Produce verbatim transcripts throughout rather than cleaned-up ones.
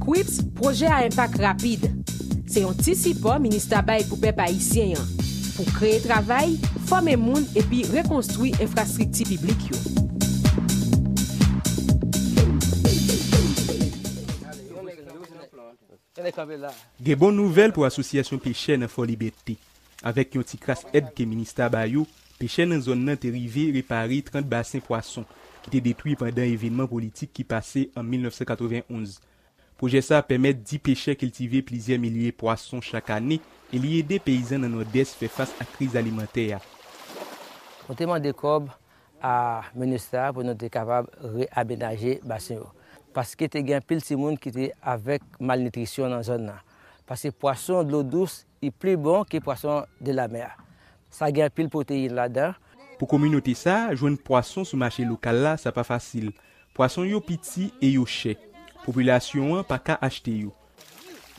Quips, pwojè a enpak rapid. Se yon ti sipò minista bay pou pèp ayisyen an, pou kreye travay, fòme moun epi rekonstwi enfrastrikti piblik yo. Gen bon nouvèl pou asosyasyon pechè nan Fò Libète. Avèk yon ti kras èd ke minista ba yo, pechè nan zòn nan te rive repare trant basen pwason ki te detwi pandan evènman politik ki pase an mil nèf san katrevenn onz. Pwojè sa a pèmèt dis pechè kiltive plizyè milye pwason chak ane e li ede peyizan nan Nòdès fè fas ak kriz alimantè a. Nou te mande kòb a minista pou nou te kapab reyamenaje basen yo. Paske te gen anpil timoun ki te avèk malnitrisyon nan zòn nan. Paske pwason dlo dous, li pli bon ke pwason de la mè a. Sa gen anpil pwoteyin ladan. Pou kominote sa a, jwenn pwason sou mache lokal la, sa pa fasil. Pwason yo piti e yo chè. Popilasyon an pa ka achte yo.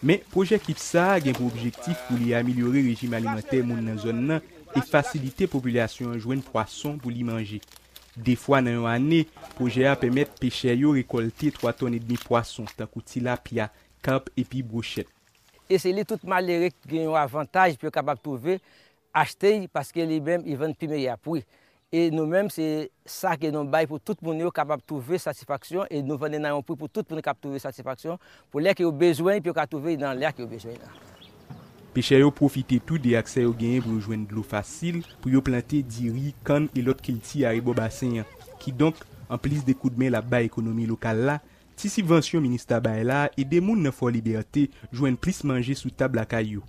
Men, pwojè Quips sa a gen pou objektif pou li amelyore rejim alimantè moun nan zòn nan e fasilite popilasyon an jwenn pwason pou li manje. De fwa nan yon ane, pwojè a pèmèt pechè yo rekòlte twa tòn edmi pwason, tankou tilapya, kap epi bwochèt. E se li tout malere ki gen yon avantaj pou yo kapab twouve achte l, paske li menm li vann pi meyè pri. E nou menm se sa ke nou bay pou tout moun yo kapab twouve satisfaksyon e nou vann li nan yon pri pou tout moun k ap twouve satisfaksyon, pou lè ke yo bezwen l pou yo ka twouve l nan lè a ke yo bezwen l lan. Pechè yo pwofite tou de aksè yo genyen pou yo jwenn dlo fasil pou yo plante diri, kann e lòt kilti arebò basen an. Kidonk, anplis de koudmen l ap bay ekonomi lokal la, ti sibvansyon minista bay la ede moun nan Fò Libète jwenn plis manje sou tab lakay yo.